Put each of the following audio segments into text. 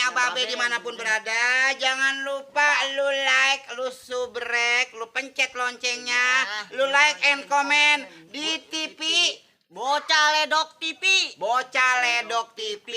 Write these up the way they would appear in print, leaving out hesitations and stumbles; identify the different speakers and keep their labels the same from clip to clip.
Speaker 1: Nya Babe dimanapun berada, jangan lupa lu like, lu subrek, lu pencet loncengnya, lu like and comment di TV
Speaker 2: Bocah Ledok TV.
Speaker 1: Bocah Ledok TV.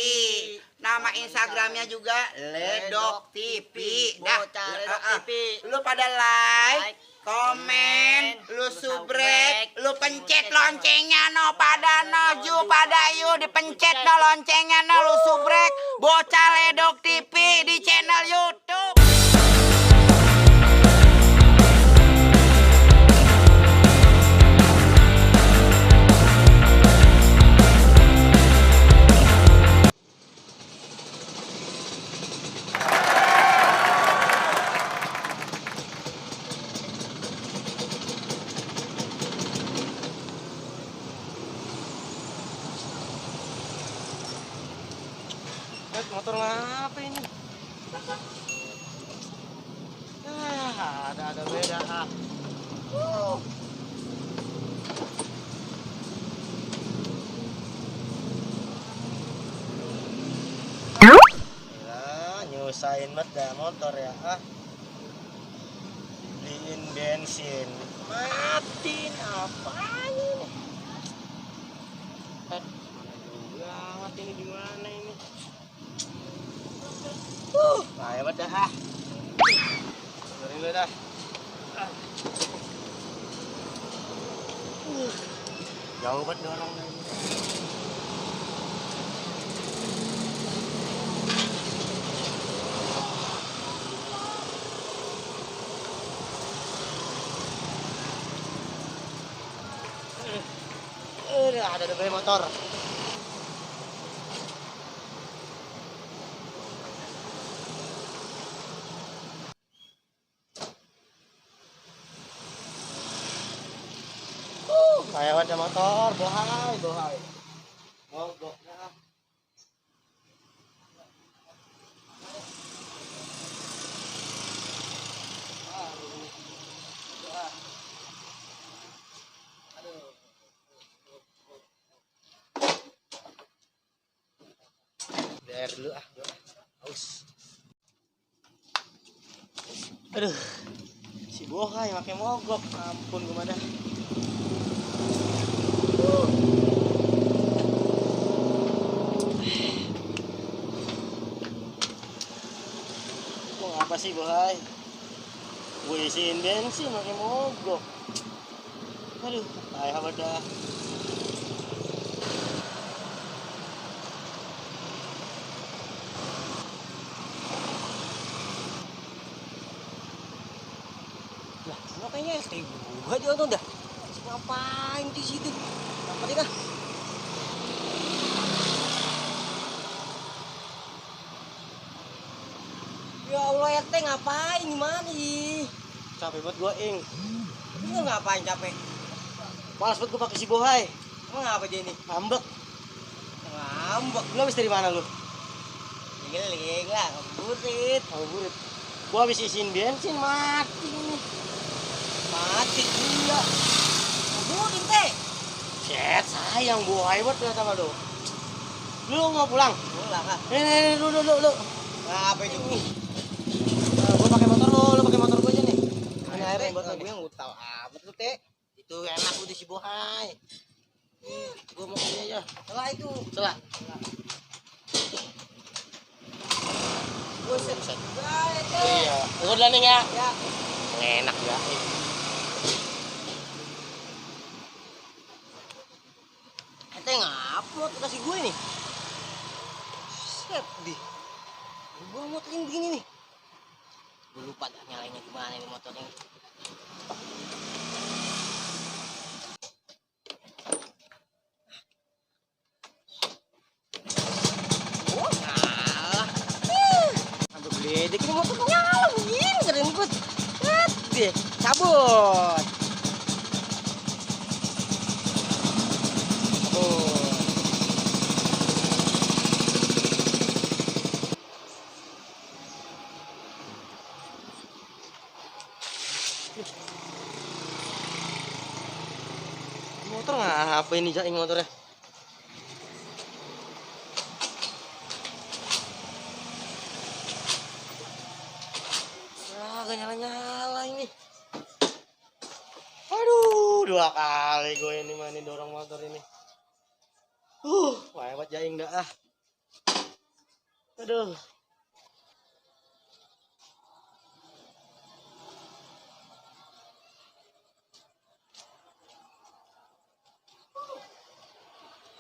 Speaker 1: Nama Instagramnya juga Ledok TV.
Speaker 2: Bocah Ledok TV.
Speaker 1: Lu pada like, komen, lu subrek, lu pencet loncengnya no pada no ju pada yu dipencet no loncengnya no lu subrek Bocah Ledok TV di channel YouTube.
Speaker 2: Motor ngapa ini? Ada beda. Nyusahin banget dah motor ya. Beliin bensin, matiin apanya nih? Gawat ini gimana ini? Bahaya banget dah. Sorry lu dah. Jauh banget dorongnya ini. Ada depan motor. Kayak ada motor, bohai. Mogok dah. Biar dulu haus. Aduh, si bohai pakai mogok, ampun gua dah. Mau apa sih bohai? Gue isiin bensin pakai mogok. Aduh, kayak apa dah. Lah, ngapain ya? Gua juga tuh dah. Ngapain di situ? Apa dia? Ya Allah, ente ngapain gimana sih? Capek banget gua, Ing. Lu ngapain capek? Malas banget gua pakai si bohai. Emang ngapa dia ini? Ngambek. Ngambek. Lu habis dari mana lu? Giling lah, ngabuburit. Ngabuburit. Gua habis isiin bensin mati nih. Mati gila. Ngabuburit teh. Cet, sayang bohai buat ternyata sama lu. Lu mau pulang? Pulang ah. Lu. Ngapa itu? Gua pakai motor lu pakai motor gua aja nih. Ini airnya buat gue yang utau amat lu teh. Itu enak udah si bohai. Gua mau ini aja. Selah itu. Selah. Buset. Iya. Lu udah nih ya? Ya. Enak ya. Ente ngupload kasih gue nih. Set di. Gua motorin begini nih. Gue lupa dah nyalainnya gimana ini motor ini. Oh, kalah. Sampai geledek ini motor nyala begini keren banget. Deh, cabut. Motor ngapa ini jaing motornya? Dua kali gue ini mah nih dorong motor ini. Wah, hebat Jaing dah ah. Aduh.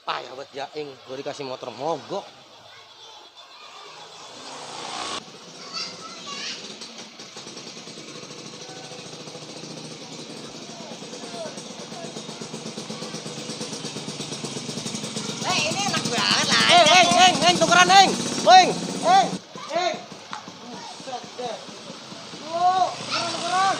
Speaker 2: Payah buat Jaing, gue dikasih motor mogok.
Speaker 1: Ini enak banget lah.
Speaker 2: Tukeran, Buset deh. Tukeran.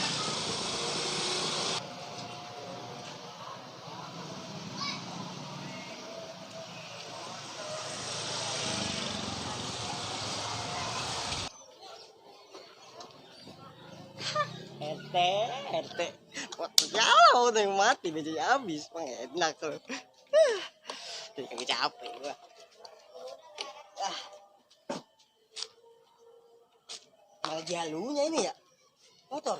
Speaker 2: RT. Waktu jauh udah mati, bejanya habis. Emang enak tuh. Jadi kagak capek gua. Malah jalunya ini ya. Motor.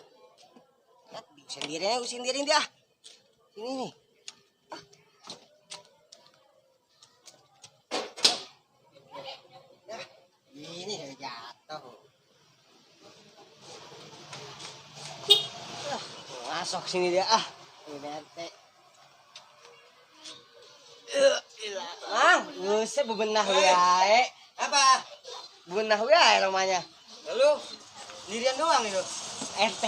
Speaker 2: Lihat, sendiriin dia. Ini nih. Ini kayak jatuh. Masuk sini dia ah. Ini RT. Buset bebenah wae. Apa? Bebenah wae namanya. Lalu dirian doang itu. RT.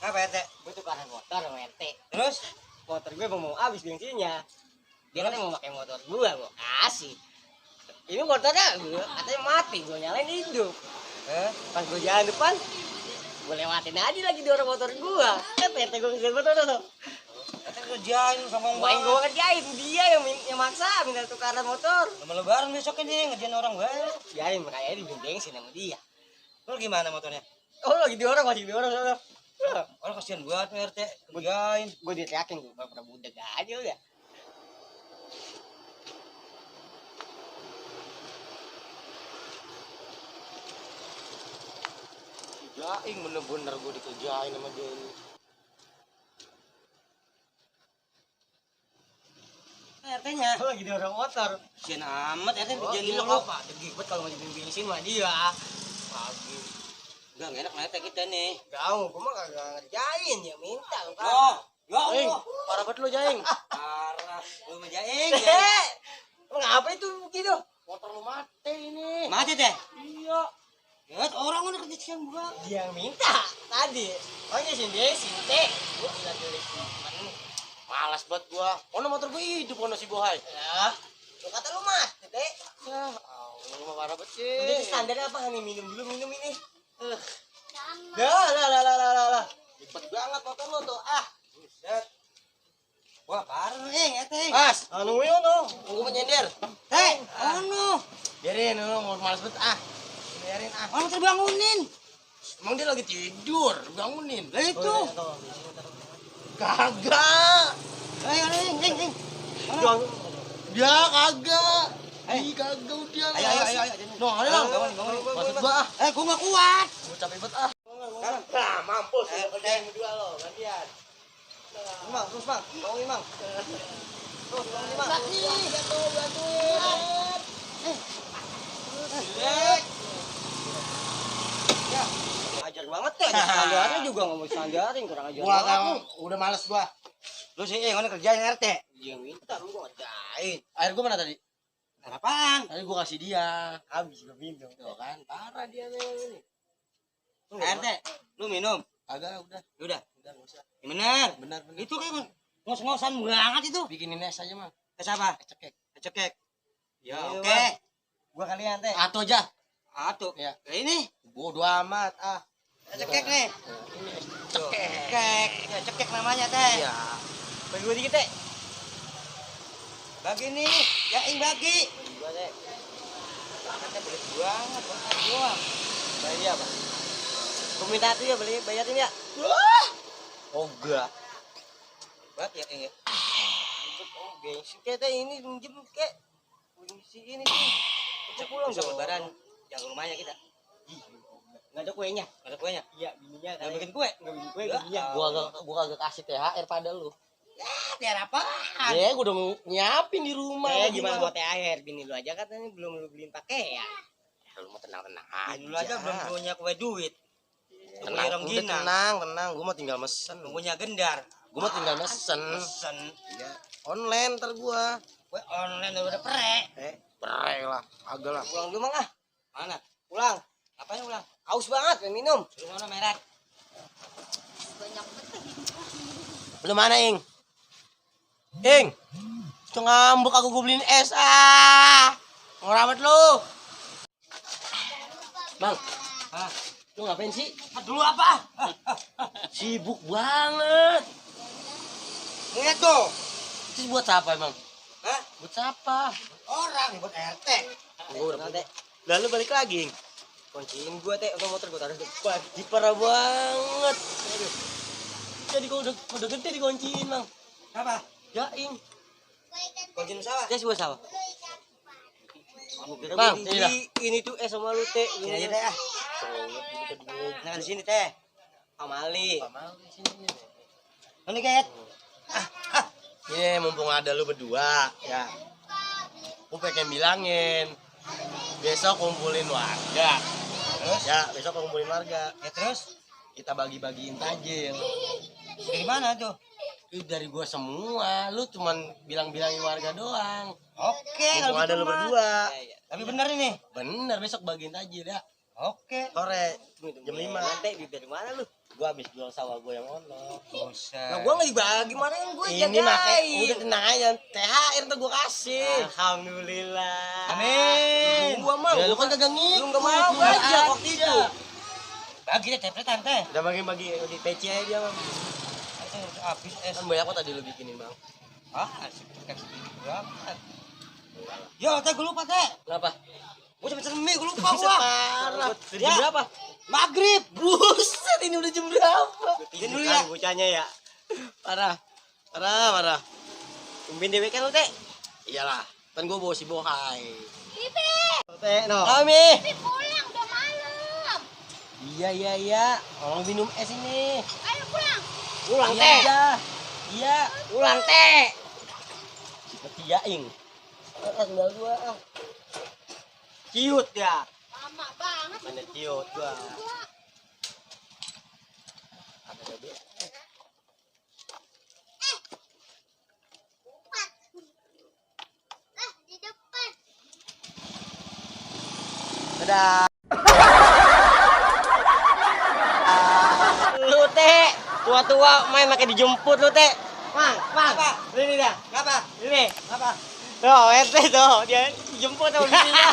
Speaker 2: Apa RT? Gue tukaran motor sama RT. Terus motor gue mau habis bensinnya. Dia kan mau pakai motor gue kasih. Ini motornya katanya mati, gue nyalain hidup. Pas gue jalan depan, gue lewatin aja lagi dorong motor gue. RT gue ngejar motor tuh. Kerjain sama gue kerjain dia yang maksa minta tukaran motor. Sama lebaran besok ini ngerjain orang gue. Yain makanya di bensin sama dia. Lo gimana motornya? Oh lagi diorang masih diorang sana. Orang kasihan buat RT kerjain. Gue diteriakin gue pernah budak aja udah. Jaing bener-bener gue dikerjain sama dia ini. RT-nya lagi dorong motor. Kasian amat RT kerjain dulu apa? Degibet kalau mau bensin mah dia. Pagi. Enggak enak RT kita nih. Jauh, gua mah kagak ngerjain ya minta lu kan. Ya Allah. Parah banget lu Jaing. Parah. Lu mah Jaing. Ngapa itu begitu? Motor lu mati ini. Mati teh? Iya. Ya orang mana kerja gua. Dia yang minta tadi. Oh iya sinte. Gua bilang dari teman. Malas banget gua. Ono motor gua hidup ono si Bohai. Ya. Lu kata lu mati teh. Ya, lu mah parah banget sih. Udah standarnya apa nih minum ini. Lah. Cepet banget motor lu tuh. Ah. Buset. Wah, parah nih, Eteng. Mas, anu yo no. Gua menyender. Hei, anu. Biarin lu mau malas banget ah. Biarin ah. Orang terbangunin. Emang dia lagi tidur, bangunin. Lah itu. Kagak. Ayo, ing. Dia kagak. Kagak udah. Ayo. No, ayo. Bangun. Maksud gua ah. Gua enggak kuat. Gua capek banget ah. Nah, mampus. Kerjain berdua lo, gantian. Terus Bang. Bangunin Bang. Terus bangunin Bang. Bantuin. Ya. Ajar banget ya. Standarnya juga enggak mau standarin, kurang ajar banget. Udah males gua. Lu sih mana kerjain RT? Dia minta lu gua kerjain. Air gua mana tadi? Apaan? Tadi gua kasih dia. Habis gua minum. Tuh kan, parah dia nih. RT, lu minum? Agak udah. Udah enggak usah. Bener. Itu kan ngos-ngosan banget itu. Bikinin es aja, Mang. Es apa? Cekek. Ya, oke. Gua kalian teh. Atu aja. Atu. Ya. Ini bodo amat ah. Cekek nih. Ini cekek. Ya, cekek namanya teh. Iya. Bagi gua dikit teh. Bagi nih, Jaing bagi. Gua teh. Katanya belit banget, doang. Bayar apa? Gua minta tuh ya beli, bayarin ya. Oh enggak. Buat ya ini. Bensin kita ini minjem kek. Bensin ini sih. Kita pulang ke lebaran yang rumahnya kita. Enggak ada kuenya. Enggak ada kuenya? Iya, bininya. Enggak bikin kue. Enggak bikin kue bininya. Gua agak kasih THR pada lu. THR apaan?
Speaker 3: Ya, gua udah nyiapin di rumah.
Speaker 2: Gimana mau THR? Bini lu aja katanya belum lu beliin pakaian.
Speaker 3: Ya, lu mau tenang-tenang
Speaker 2: Bini lu aja belum punya kue duit.
Speaker 3: Tenang, udah tenang. Gua mau tinggal mesen.
Speaker 2: Punya gendar.
Speaker 3: Gua mau tinggal mesen. Iya. Online ntar gua.
Speaker 2: Kue online udah pre.
Speaker 3: Berai lah, agak lah.
Speaker 2: Pulang dulu mang ah. Mana? Pulang. Apanya pulang? Haus banget, pengen minum. Di mana merek?
Speaker 3: Lu mana, Ing? Ing! Itu ngambek aku gua beliin es ngeramet lu. Bang, lu ngapain sih?
Speaker 2: Dulu apa?
Speaker 3: Sibuk banget.
Speaker 2: Lihat tuh.
Speaker 3: Terus buat apa emang?
Speaker 2: Hah?
Speaker 3: Buat apa?
Speaker 2: Orang buat RT.
Speaker 3: Gua udah teh. Lalu balik lagi.
Speaker 2: Kunciin gua teh, motor gua taruh depan.
Speaker 3: Parah banget. Aduh. Jadi gua udah gede dikunciin, Bang.
Speaker 2: Apa?
Speaker 3: Ya, Ing.
Speaker 2: Kunciin sawah.
Speaker 3: Tes gua sawah.
Speaker 2: Kira
Speaker 3: Bang,
Speaker 2: gua ini tuh sama lu teh. Ini aja teh ah. Nah, di sini teh. Amali. Ini kayak.
Speaker 3: Ini mumpung ada lu berdua, ya. Gua pengen bilangin. Besok kumpulin warga.
Speaker 2: Terus?
Speaker 3: Ya, besok kumpulin warga.
Speaker 2: Ya terus?
Speaker 3: Kita bagi-bagiin tajil.
Speaker 2: Dari mana tuh?
Speaker 3: Dari gua semua, lu cuman bilang-bilangin warga doang.
Speaker 2: Oke,
Speaker 3: Mumpung ada lu berdua.
Speaker 2: Tapi bener ini.
Speaker 3: Bener, besok bagiin tajil ya.
Speaker 2: Oke.
Speaker 3: Sore jam 5.
Speaker 2: Nanti dari mana lu?
Speaker 3: Gua habis jual sawah gua yang ono.
Speaker 2: Nah, gua nggak dibagi mana yang gua
Speaker 3: Ini makanya udah tenang aja. THR ntar gua kasih.
Speaker 2: Alhamdulillah. Amin.
Speaker 3: Gua mau. Ya, lu kan kagak ngikut.
Speaker 2: Lu nggak mau aja waktu itu. Bagi deh tepretan teh.
Speaker 3: Udah bagi-bagi di PC aja dia, Bang.
Speaker 2: Habis es.
Speaker 3: Kan banyak kok tadi lu bikinin, Bang.
Speaker 2: Asik banget. Yo, teh gua lupa teh.
Speaker 3: Kenapa?
Speaker 2: Gua cepet mie, gua lupa gua.
Speaker 3: Parah.
Speaker 2: Ya.
Speaker 3: Jam berapa?
Speaker 2: Maghrib.
Speaker 3: Buset, ini udah jam berapa?
Speaker 2: Izin dulu ya.
Speaker 3: Bocahnya ya. Parah.
Speaker 2: Tumbin dewe kan lu teh.
Speaker 3: Iyalah, kan gua bawa si Bohai.
Speaker 2: Teh no.
Speaker 3: Kami.
Speaker 4: Pulang udah malam.
Speaker 3: Iya. Tolong minum es ini.
Speaker 4: Ayo pulang.
Speaker 2: Pulang
Speaker 3: Iya
Speaker 2: teh.
Speaker 3: aja. Iya.
Speaker 2: Pulang teh.
Speaker 3: Seperti Yaing.
Speaker 2: Sendal gua. Ciut ya.
Speaker 4: Lama banget.
Speaker 2: Mana ciut gua.
Speaker 4: Di depan.
Speaker 3: Dadah.
Speaker 2: Lu teh tua-tua main pakai dijemput lu teh. Mang. Apa? Ini dah. Ngapa? Ini. Ngapa? Tuh, ente tuh, dia dijemput sama bininya.